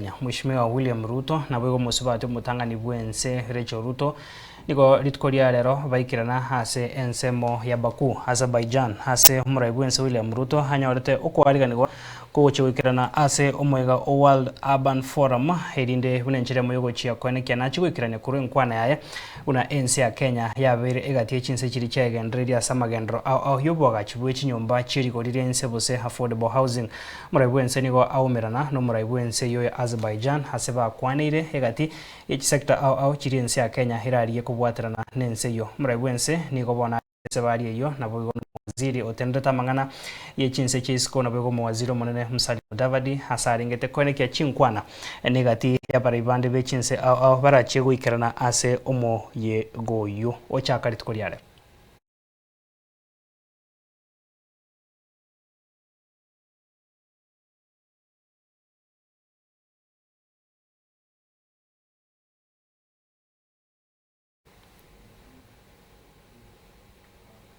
Kenya, Mweshimiwa William Ruto naboigo omosubati omotang'ani bw'ense Rachel Ruto nigo rituko ria rero baikerana ase ensemo ya Baku, Azerbaijan ase omorai bw'ense William Ruto anyorete okoariganigwa kogochia goikerana ase omoyega o World Urban Forum erinde buna enchera emo yogochia koenekia nachie goikerania korwa enkwana yaye buna ense ya Kenya yabeire egati ye chinse chiria chiaegendereire ase amagenderero ao ao y'oboagachi bwe chinyomba chie rigori ria inse gose affordable housing. Omorai bw'ense nigo aumerana nomorai bw'ense eyio ya Azerbaijan ase bakwaneire egati ye chisector ao ao chiria ense ya Kenya erarigie kobwaterana nense eyio. Omorai bw'ense nigo bono ase baria eyio naboigo nomowaziri otenderete amang'ana ye chinse chia isiko naboigo omowaziri omonene Musalia Mudavadi ase arengete koenekia chinkwana negati y'abarai bande be chinse ao ao barachie goikerana ase omoyega oyio ochaka rituko riare.